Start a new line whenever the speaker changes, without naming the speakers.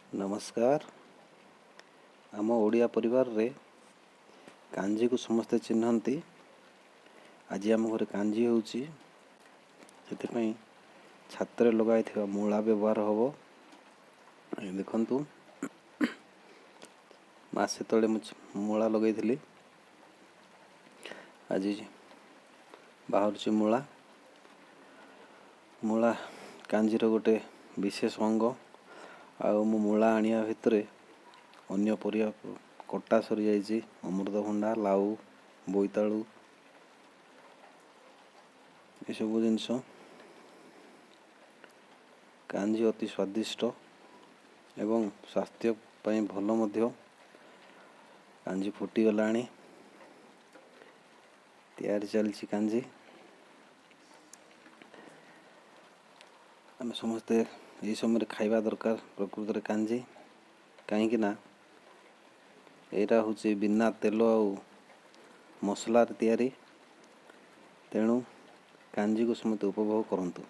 ନମସ୍କାର। ଆମ ଓଡ଼ିଆ ପରିବାରରେ କାଞ୍ଜିକୁ ସମସ୍ତେ ଚିହ୍ନନ୍ତି। ଆଜି ଆମ ଘରେ କାଞ୍ଜି ହେଉଛି, ସେଥିପାଇଁ ଛାତରେ ଲଗାଇଥିବା ମୂଳା ବ୍ୟବହାର ହେବ। ଦେଖନ୍ତୁ, ମାସେ ତଳେ ମୁଁ ମୂଳା ଲଗାଇଥିଲି, ଆଜି ବାହାରୁଛି ମୂଳା। ମୂଳା କାଞ୍ଜିର ଗୋଟେ ବିଶେଷ ଅଙ୍ଗ। ଆଉ ମୁଁ ମୂଳା ଆଣିବା ଭିତରେ ଅନ୍ୟ ପରିବା କଟା ସରିଯାଇଛି, ଅମୃତଭଣ୍ଡା, ଲାଉ, ବୋଇତାଳୁ ଏସବୁ ଜିନିଷ। କାଞ୍ଜି ଅତି ସ୍ୱାଦିଷ୍ଟ ଏବଂ ସ୍ୱାସ୍ଥ୍ୟ ପାଇଁ ଭଲ ମଧ୍ୟ। କାଞ୍ଜି ଫୁଟିଗଲାଣି, ତିଆରି ଚାଲିଛି କାଞ୍ଜି। ଆମେ ସମସ୍ତେ ଏହି ସମୟରେ ଖାଇବା ଦରକାର ପ୍ରକୃତରେ କାଞ୍ଜି, କାହିଁକି ନା ଏଇଟା ହେଉଛି ବିନା ତେଲ ଆଉ ମସଲାରେ ତିଆରି। ତେଣୁ କାଞ୍ଜିକୁ ସମସ୍ତେ ଉପଭୋଗ କରନ୍ତୁ।